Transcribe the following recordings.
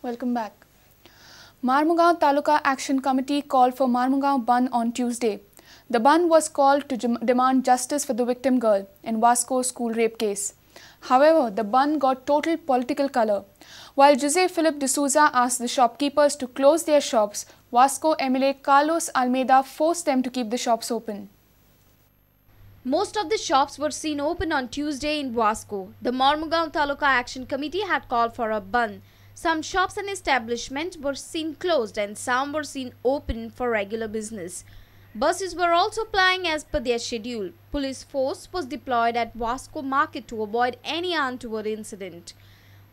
Welcome back. Marmugao Taluka Action Committee called for Marmugao Bandh on Tuesday. The bandh was called to demand justice for the victim girl in Vasco school rape case. However, the bandh got total political colour. While Jose Philip D'Souza asked the shopkeepers to close their shops, Vasco MLA Carlos Almeida forced them to keep the shops open. Most of the shops were seen open on Tuesday in Vasco. The Marmugao Taluka Action Committee had called for a bandh. Some shops and establishments were seen closed and some were seen open for regular business. Buses were also plying as per their schedule. Police force was deployed at Vasco market to avoid any untoward incident.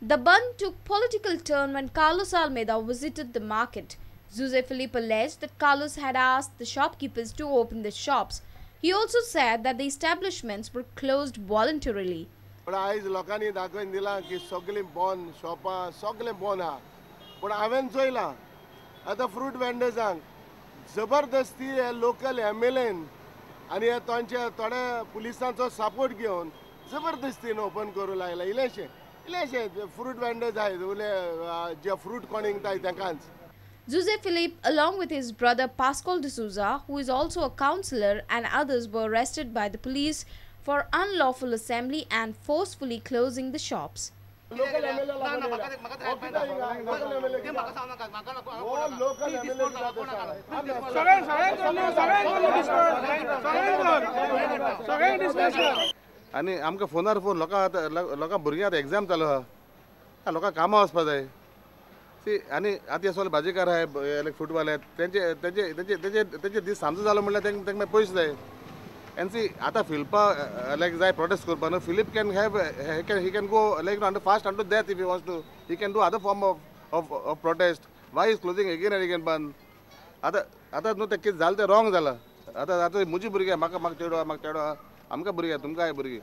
The bandh took political turn when Carlos Almeida visited the market. Jose Philip alleged that Carlos had asked the shopkeepers to open the shops. He also said that the establishments were closed voluntarily. पण आयज लोकांनी दाखोवन दिलां की सगळीं बंद शॉपां सगळें बंद आहा, पूण हांवें चोयलां आतां फ्रूट वेंडर्सांक जबरदस्ती हे लोकल एम एल एन आनी हे तांचे थोडे पुलिसांचो सपोर्ट घेवन जबरदस्तीन ओपन करूं लागला. इल्लेशे इल्लेशे फ्रूट वेंडर्स आहाय उले जे फ्रूट कोण विकताय तांकांच. Jose Philip, along with his brother Pascal D'Souza, who is also a councillor, and others were arrested by the police for unlawful assembly and forcefully closing the shops. आनी आमकां फोनार phone लोकां लोकां भुरगीं आतां एग्जाम चालू आहा, लोकां कामां वचपा जाय. सी आनी आतां हे सगळे भाजीकार आहाय लायक फ्रूटवाले तेंचे तेंचे तेंचे तेंचे तेंचे दीस सामको जालो म्हणल्यार तांकां मागीर पयशे जाय. एंड सी आतां फिलिपा लायक जाय प्रोटेस्ट करपा न्हू, Philip can have he can go like under fast unto death if he wants to. He can do other form of of protest. Why is closing again and again bandh? आतां आतां न्हू तें कितें जालें तें wrong जालां. आतां आतां म्हजी भुरगीं म्हाका म्हाका चेडो आहा, म्हाका चेडो आहा, आमकां भुरगीं आहा, तुमकां आहाय भुरगीं.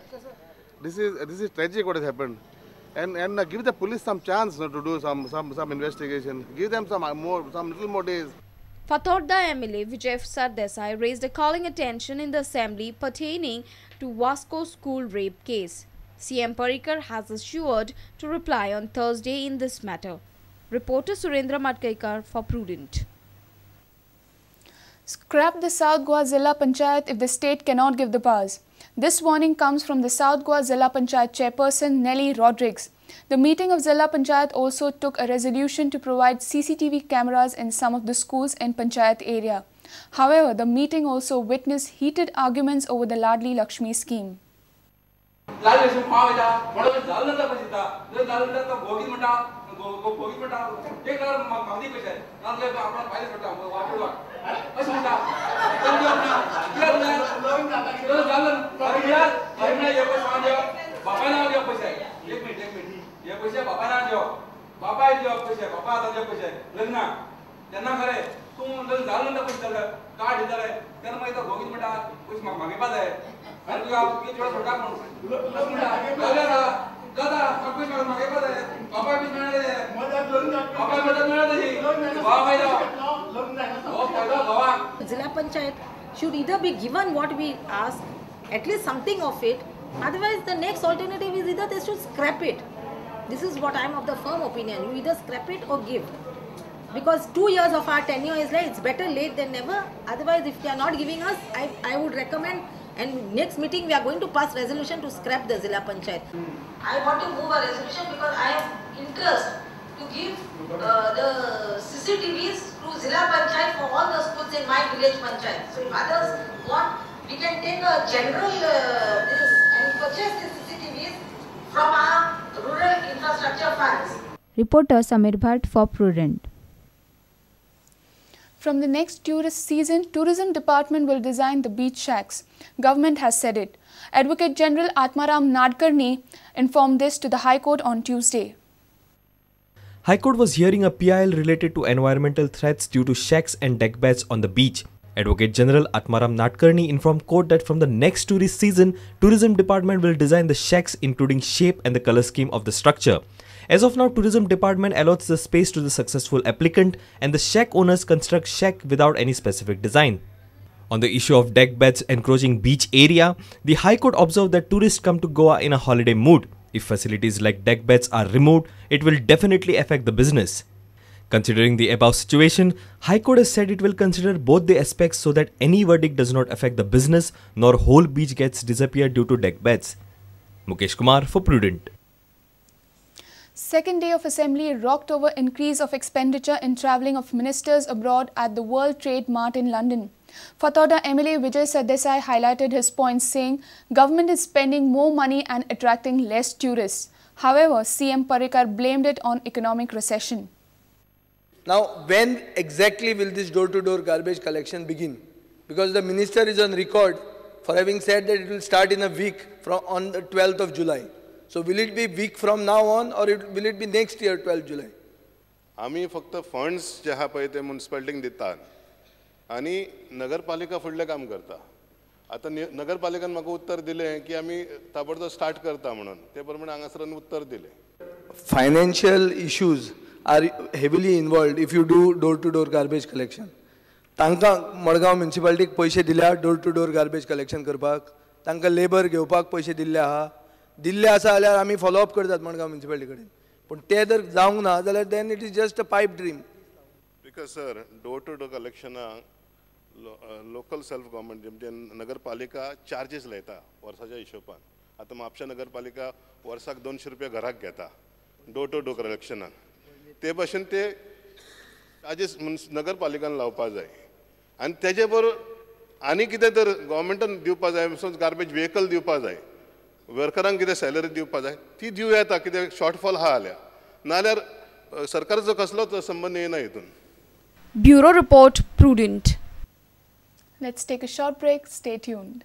This is tragic what has happened. And give the police some chance to do some investigation. Give them some little more days. Fatorda MLA Vijay Sardesai raised a calling attention in the assembly pertaining to Vasco school rape case. CM Parrikar has assured to reply on Thursday in this matter. Reporter Surendra Madkaikar for Prudent. Scrap the South Goa Zilla Panchayat if the state cannot give the powers. This warning comes from the South Goa Zilla Panchayat chairperson Nelly Rodrigues. The meeting of Zilla Panchayat also took a resolution to provide CCTV cameras in some of the schools in Panchayat area. However, the meeting also witnessed heated arguments over the Ladli Lakshmi scheme. Zilla Panchayat should either be given what we ask, at least something of it, otherwise the next alternative is either they should scrap it. This is what I am of the firm opinion. You either scrap it or give. Because 2 years of our tenure is like, it's better late than never. Otherwise, if they are not giving us, I would recommend, and next meeting we are going to pass resolution to scrap the Zilla Panchayat. I want to move a resolution because I have interest to give the CCTVs to Zilla Panchayat for all the schools in my village Panchayat. So if others want, we can take a general this and purchase the CCTVs from our rural infrastructure funds. Reporter Samir Bhatt for Prudent. From the next tourist season, Tourism Department will design the beach shacks. Government has said it. Advocate General Atmaram Nadkarni informed this to the High Court on Tuesday. High Court was hearing a PIL related to environmental threats due to shacks and deck beds on the beach. Advocate General Atmaram Nadkarni informed court that from the next tourist season, Tourism Department will design the shacks including shape and the color scheme of the structure. As of now, Tourism Department allots the space to the successful applicant and the shack owners construct shack without any specific design. On the issue of deck beds encroaching beach area, the High Court observed that tourists come to Goa in a holiday mood. If facilities like deck beds are removed, it will definitely affect the business. Considering the above situation, High Court has said it will consider both the aspects so that any verdict does not affect the business nor whole beach gets disappeared due to deck beds. Mukesh Kumar for Prudent. Second day of assembly rocked over increase of expenditure in travelling of ministers abroad at the World Trade Mart in London. Fatorda MLA Vijay Sardesai highlighted his points, saying government is spending more money and attracting less tourists. However, CM Parrikar blamed it on economic recession. Now, when exactly will this door-to-door garbage collection begin? Because the minister is on record for having said that it will start in a week from on the 12th of July. So will it be week from now on or will it be next year 12 July? आमी फक्त funds जे आहा पळय ते मुन्सिपालिटीक दितात आनी नगरपालिका फुडलें काम करता. आतां नगरपालिकान म्हाका उत्तर दिलें की आमी ताबडतोब स्टार्ट करता म्हणून, ते प्रमाणे हांगासरान उत्तर दिलें. Financial issues are heavily involved if you do door to door garbage collection. तांकां मडगांव म्युनिसिपालिटीक पयशे दिल्या door to door garbage collection करपाक, तांकां लेबर घेवपाक पयशे दिल्ले आहा, दिल्ले आसा जाल्यार आमी फॉलोअप करतात मडगांव म्युनिसिपालिटी कडेन, पूण ते जर जावंक ना जाल्यार then it is just a pipe dream. Because sir, door to door कलेक्शनाक local self government म्हणजे नगरपालिका चार्जीस लायता वर्साच्या हिशोबान. आतां म्हापशा नगरपालिका वर्साक 200 रुपया घराक घेता डोर टू डोर कलेक्शनाक, ते भाशेन ते चार्जीस नगरपालिकान लावपा जाय आनी तेजे बरोबर आनी कितें तर गव्हर्मेंटान दिवपा जाय, समज गार्बेज व्हेकल दिवपा जाय, वर्करांक कितें सॅलरी दिवपा जाय ती दिवं येता, कितें शॉर्टफॉल आहा जाल्यार, नाजाल्यार सरकाराचो कसलोच संबंद येना हितून. Bureau report, Prudent. Let's take a short break. Stay tuned.